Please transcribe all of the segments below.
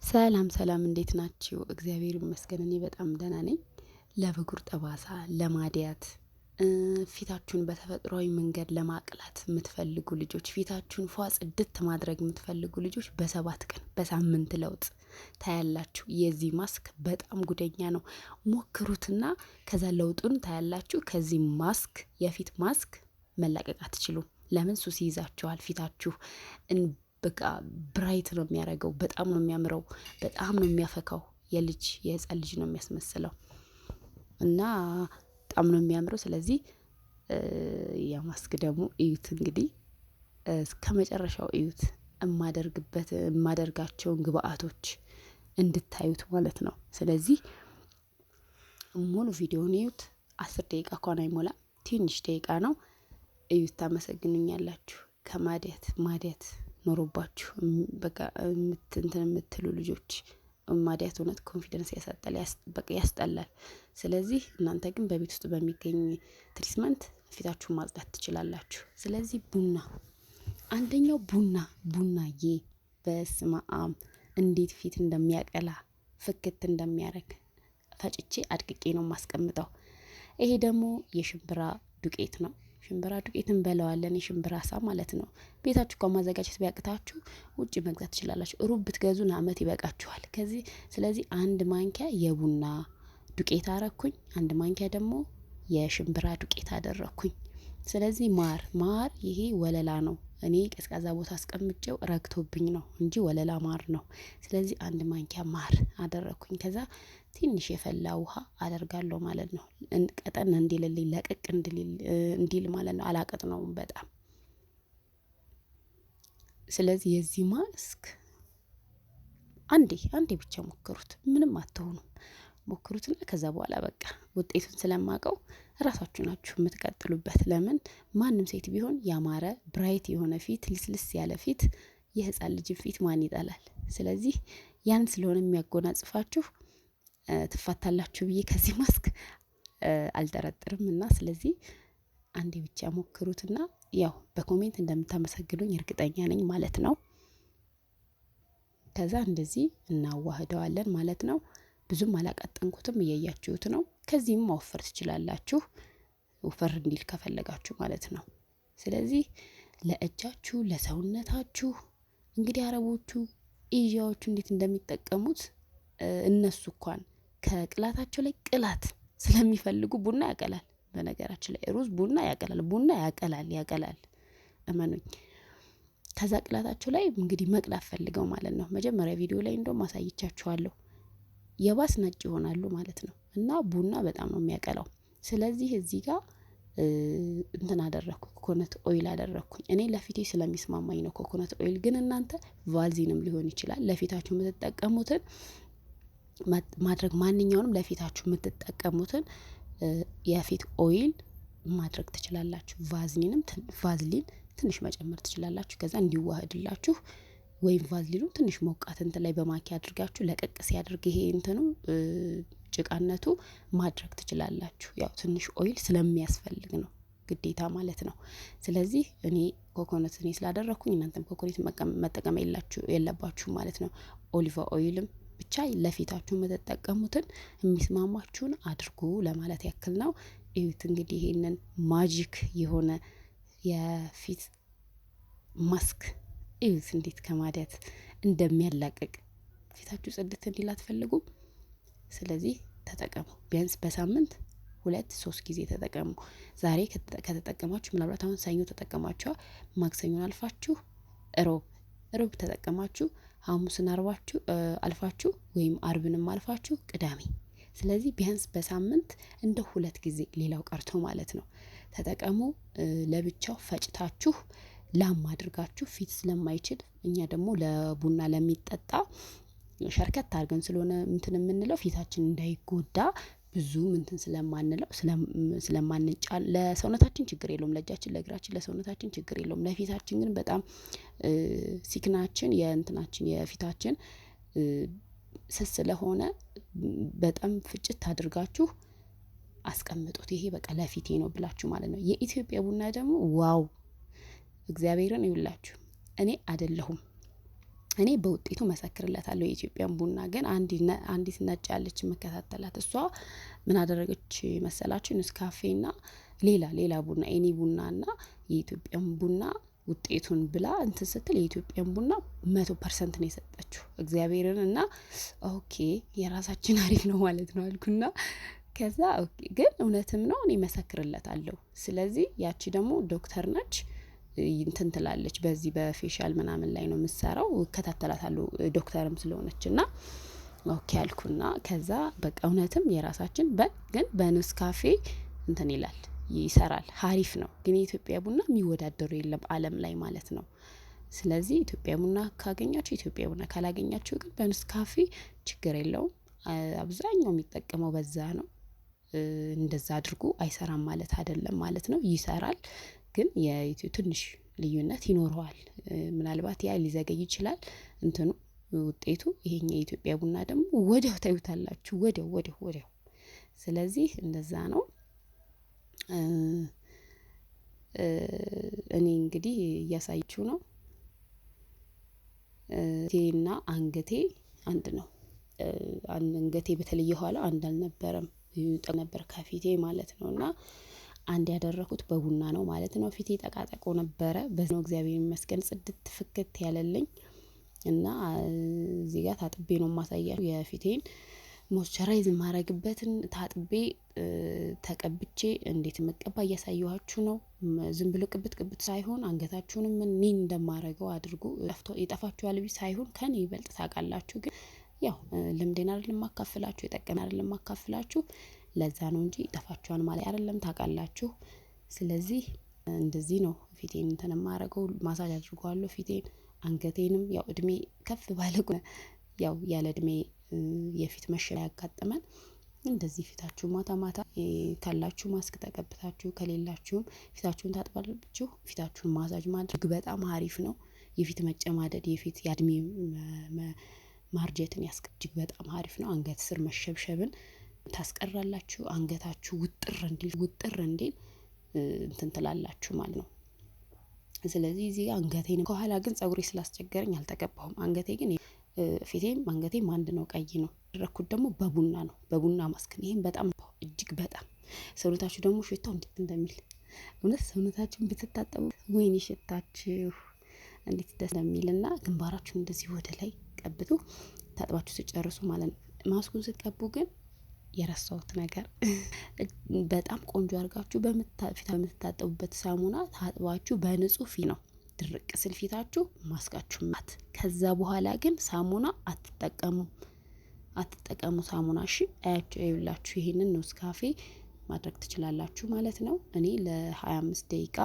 ሰላም ሰላም፣ እንዴት ናችሁ? እግዚአብሔር ይመስገን እኔ በጣም ደህና ነኝ። ለብጉር ጠባሳ፣ ለማዲያት፣ ፊታችሁን በተፈጥሯዊ መንገድ ለማቅላት የምትፈልጉ ልጆች፣ ፊታችሁን ፏ ጽድት ማድረግ የምትፈልጉ ልጆች በ7 ቀን በሳምንት ለውጥ ታያላችሁ። የዚህ ማስክ በጣም ጉደኛ ነው። ሞክሩትና ከዛ ለውጡን ታያላችሁ። ከዚህ ማስክ የፊት ማስክ መላቀቅ አትችሉም። ለምን? ሱስ ይይዛችኋል። ፊታችሁ በቃ bright ነው የሚያደርገው። በጣም ነው የሚያምረው። በጣም ነው የሚያፈካው። የልጅ የህፃን ልጅ ነው የሚያስመስለው እና በጣም ነው የሚያምረው። ስለዚህ ያ ማስክ ደግሞ እዩት፣ እንግዲህ እስከ መጨረሻው እዩት። የማደርግበት የማደርጋቸውን ግብአቶች እንድታዩት ማለት ነው። ስለዚህ ሙሉ ቪዲዮውን እዩት። 10 ደቂቃ እንኳን አይሞላም፣ ትንሽ ደቂቃ ነው። እዩት፣ ታመሰግኑኛላችሁ። ከማዲያት ማዲያት ኖሮባችሁ በቃ እንትን የምትሉ ልጆች፣ ማዲያት እውነት confidence ያሳጣል፣ በቃ ያስጠላል። ስለዚህ እናንተ ግን በቤት ውስጥ በሚገኝ treatment ፊታችሁን ማጽዳት ትችላላችሁ። ስለዚህ ቡና፣ አንደኛው ቡና፣ ቡናዬ በስመ አብ እንዴት ፊት እንደሚያቀላ፣ ፍክት እንደሚያደርግ፣ ፈጭቼ አድቅቄ ነው የማስቀምጠው። ይሄ ደግሞ የሽምብራ ዱቄት ነው። ሽምብራ ዱቄት እንበለዋለን፣ የሽምብራ ሳ ማለት ነው። ቤታችሁ እንኳን ማዘጋጀት ቢያቅታችሁ ውጭ መግዛት ትችላላችሁ። ሩብ ብትገዙ ለአመት ይበቃችኋል። ከዚህ ስለዚህ 1 ማንኪያ የቡና ዱቄት አረኩኝ፣ 1 ማንኪያ ደግሞ የሽምብራ ዱቄት አደረኩኝ። ስለዚህ ማር፣ ማር ይሄ ወለላ ነው። እኔ ቀዝቃዛ ቦታ አስቀምጬው ረግቶብኝ ነው እንጂ ወለላ ማር ነው። ስለዚህ 1 ማንኪያ ማር አደረኩኝ። ከዛ ትንሽ የፈላ ውሃ አደርጋለሁ ማለት ነው። ቀጠን እንዲልልኝ፣ ለቀቅ እንዲል ማለት ነው። አላቀጥነውም በጣም። ስለዚህ የዚህ ማስክ አንዴ አንዴ ብቻ ሞክሩት፣ ምንም አትሆኑም። ሞክሩትና ከዛ በኋላ በቃ ውጤቱን ስለማውቀው እራሳችሁ ናችሁ የምትቀጥሉበት። ለምን? ማንም ሴት ቢሆን ያማረ bright የሆነ ፊት፣ ልስልስ ያለ ፊት፣ የህፃን ልጅ ፊት ማን ይጠላል? ስለዚህ ያን ስለሆነ የሚያጎናጽፋችሁ ትፋታላችሁ ብዬ ከዚህ ማስክ አልጠረጥርም። እና ስለዚህ አንዴ ብቻ ሞክሩትና ያው በ comment እንደምታመሰግኑኝ እርግጠኛ ነኝ ማለት ነው። ከዛ እንደዚህ እናዋህደዋለን ማለት ነው። ብዙም አላቀጠንኩትም፣ እያያችሁት ነው። ከዚህም ማወፈር ትችላላችሁ፣ ወፈር እንዲል ከፈለጋችሁ ማለት ነው። ስለዚህ ለእጃችሁ፣ ለሰውነታችሁ፣ እንግዲህ አረቦቹ ኤዥያዎቹ እንዴት እንደሚጠቀሙት፣ እነሱ እንኳን ከቅላታቸው ላይ ቅላት ስለሚፈልጉ ቡና ያቀላል። በነገራችን ላይ ሩዝ ቡና ያቀላል፣ ቡና ያቀላል፣ ያቀላል፣ እመኑኝ። ከዛ ቅላታቸው ላይ እንግዲህ መቅላት ፈልገው ማለት ነው። መጀመሪያ ቪዲዮ ላይ እንደውም አሳይቻችኋለሁ። የባስ ነጭ ይሆናሉ ማለት ነው። እና ቡና በጣም ነው የሚያቀላው። ስለዚህ እዚህ ጋር እንትን አደረግኩ፣ coconut oil አደረግኩኝ። እኔ ለፊቴ ስለሚስማማኝ ነው coconut oil። ግን እናንተ ቫዝሊንም ሊሆን ይችላል፣ ለፊታችሁ የምትጠቀሙትን ማድረግ፣ ማንኛውንም ለፊታችሁ የምትጠቀሙትን የፊት oil ማድረግ ትችላላችሁ። ቫዝሊንም ቫዝሊን ትንሽ መጨመር ትችላላችሁ። ከዛ እንዲዋህድላችሁ ወይም ቫዝሊኑ ትንሽ ሞቃት እንትን ላይ በማኪያ አድርጋችሁ ለቀቅ ሲያደርግ ይሄ እንትኑ ጭቃነቱ ማድረግ ትችላላችሁ። ያው ትንሽ oil ስለሚያስፈልግ ነው ግዴታ ማለት ነው። ስለዚህ እኔ ኮኮነት እኔ ስላደረግኩኝ እናንተም ኮኮነት መጠቀም የለባችሁም ማለት ነው። Olive oil ም ብቻ ለፊታችሁ የምትጠቀሙትን የሚስማማችሁን አድርጉ ለማለት ያክል ነው። እዩት እንግዲህ ይሄንን magic የሆነ የፊት ማስክ፣ እዩት እንዴት ከማዲያት እንደሚያላቅቅ። ፊታችሁ ጽድት እንዲል አትፈልጉም? ስለዚህ ተጠቀሙ። ቢያንስ በሳምንት ሁለት ሶስት ጊዜ ተጠቀሙ። ዛሬ ከተጠቀማችሁ፣ ምናልባት አሁን ሰኞ ተጠቀማችሁ፣ ማክሰኞን አልፋችሁ እሮብ፣ እሮብ ተጠቀማችሁ፣ ሐሙስን አርባችሁ አልፋችሁ ወይም አርብንም አልፋችሁ ቅዳሜ። ስለዚህ ቢያንስ በሳምንት እንደ ሁለት ጊዜ ሌላው ቀርቶ ማለት ነው ተጠቀሙ። ለብቻው ፈጭታችሁ ላም አድርጋችሁ ፊት ስለማይችል፣ እኛ ደግሞ ለቡና ለሚጠጣ ሸርከት አድርገን ስለሆነ እንትን የምንለው፣ ፊታችን እንዳይጎዳ ብዙም እንትን ስለማንለው፣ ስለማንጫን፣ ለሰውነታችን ችግር የለውም። ለእጃችን፣ ለእግራችን፣ ለሰውነታችን ችግር የለውም። ለፊታችን ግን በጣም skin ኣችን የእንትናችን የፊታችን ስስ ስለሆነ በጣም ፍጭት አድርጋችሁ አስቀምጡት። ይሄ በቃ ለፊቴ ነው ብላችሁ ማለት ነው። የኢትዮጵያ ቡና ደግሞ wow! እግዚአብሔርን ይውላችሁ፣ እኔ አይደለሁም። እኔ በውጤቱ መሰክርለታለሁ የኢትዮጵያን ቡና። ግን አንዲት ነጭ ያለች የምከታተላት እሷ ምን አደረገች መሰላችሁ? ኔስካፌና ሌላ ሌላ ቡና፣ any ቡና እና የኢትዮጵያን ቡና ውጤቱን ብላ እንትን ስትል የኢትዮጵያን ቡና 100% ነው የሰጠችው እግዚአብሔርን። እና okay የራሳችን አሪፍ ነው ማለት ነው አልኩና ከዛ okay ግን እውነትም ነው፣ እኔ መሰክርለታለሁ። ስለዚህ ያቺ ደግሞ ዶክተር ነች፣ እንትን ትላለች፣ በዚህ በ facial ምናምን ላይ ነው የምትሰራው፣ እከታተላታለሁ ዶክተርም ስለሆነች። እና okay አልኩና ከዛ በቃ እውነትም የራሳችን ግን በኔስካፌ እንትን ይላል፣ ይሰራል፣ ሀሪፍ ነው። ግን የኢትዮጵያ ቡና የሚወዳደሩ የለም ዓለም ላይ ማለት ነው። ስለዚህ ኢትዮጵያ ቡና ካገኛችሁ ኢትዮጵያ ቡና፣ ካላገኛችሁ ግን በኔስካፌ ችግር የለውም። አብዛኛው የሚጠቀመው በዛ ነው። እንደዛ አድርጎ አይሰራም ማለት አይደለም ማለት ነው። ይሰራል፣ ግን የኢትዮ ትንሽ ልዩነት ይኖረዋል። ምናልባት ያ ሊዘገይ ይችላል እንትኑ ውጤቱ። ይሄኛ የኢትዮጵያ ቡና ደግሞ ወዲያው ታዩታላችሁ፣ ወዲያው ወዲያው ወዲያው። ስለዚህ እንደዛ ነው። እኔ እንግዲህ እያሳየችሁ ነው። ፊቴና አንገቴ አንድ ነው። አንገቴ በተለይ የኋላ አንድ አልነበረም ነበር ከፊቴ ማለት ነው። እና አንድ ያደረኩት በቡና ነው ማለት ነው። ፊቴ ጠቃጠቆ ነበረ። በዚህ ነው እግዚአብሔር ይመስገን ጽድት ፍክት ያለልኝ። እና እዚህ ጋር ታጥቤ ነው የማሳያችሁ። የፊቴን moisturize የማረግበትን ታጥቤ ተቀብቼ እንዴት መቀባ እያሳየኋችሁ ነው። ዝም ብሎ ቅብት ቅብት ሳይሆን አንገታችሁንም እኔ እንደማረገው አድርጉ። ይጠፋችኋል ሳይሆን ከኔ ይበልጥ ታውቃላችሁ። ግን ያው ልምዴን አይደለም ማካፍላችሁ፣ የጠቀመኝ አይደለም ማካፍላችሁ፣ ለዛ ነው እንጂ ይጠፋችኋል ማለት አይደለም፣ ታውቃላችሁ። ስለዚህ እንደዚህ ነው ፊቴን እንትን የማረገው፣ ማሳጅ አድርገዋለሁ ፊቴን፣ አንገቴንም። ያው እድሜ ከፍ ባለ ያው ያለ እድሜ የፊት መሸ ያጋጥመን። እንደዚህ ፊታችሁ ማታ ማታ ካላችሁ ማስክ ተቀብታችሁ ከሌላችሁም ፊታችሁን ታጥባላችሁ። ፊታችሁን ማሳጅ ማድረግ በጣም አሪፍ ነው። የፊት መጨማደድ፣ የፊት የእድሜ ማርጀትን እጅግ በጣም አሪፍ ነው። አንገት ስር መሸብሸብን ታስቀራላችሁ። አንገታችሁ ውጥር እንዲል ውጥር እንዲል እንትን ትላላችሁ ማለት ነው። ስለዚህ እዚህ ጋር አንገቴን ከኋላ ግን ፀጉሬ ስላስቸገረኝ አልተቀባሁም። አንገቴ ግን ፊቴም አንገቴም አንድ ነው፣ ቀይ ነው። ያደረኩት ደግሞ በቡና ነው፣ በቡና ማስክ ነው። ይሄም በጣም እጅግ በጣም ሰውነታችሁ ደግሞ ሽታው እንዴት እንደሚል፣ እውነት ሰውነታችሁን ብትታጠቡ ወይኔ ሽታችሁ እንዴት ደስ እንደሚልና ግንባራችሁን እንደዚህ ወደ ላይ ቀብቱ ታጥባችሁ ስጨርሱ ማለት ነው። ማስኩን ስትቀቡ ግን የረሳሁት ነገር በጣም ቆንጆ አድርጋችሁ ፊት በምትታጠቡበት ሳሙና ታጥባችሁ በንጹህ ፊት ነው ድርቅ ስል ፊታችሁ ማስካችሁ ማት። ከዛ በኋላ ግን ሳሙና አትጠቀሙ፣ አትጠቀሙ ሳሙና እሺ። አያችሁ ይኸውላችሁ ይሄንን ኔስካፌ ማድረግ ትችላላችሁ ማለት ነው። እኔ ለ25 ደቂቃ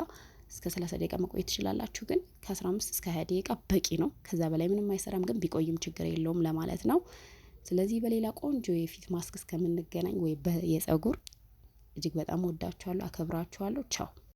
እስከ 30 ደቂቃ መቆየት ትችላላችሁ። ግን ከ15 እስከ 20 ደቂቃ በቂ ነው። ከዛ በላይ ምንም አይሰራም፣ ግን ቢቆይም ችግር የለውም ለማለት ነው። ስለዚህ በሌላ ቆንጆ የፊት ማስክ እስከምንገናኝ ወይ የጸጉር፣ እጅግ በጣም ወዳችኋለሁ፣ አከብራችኋለሁ። ቻው።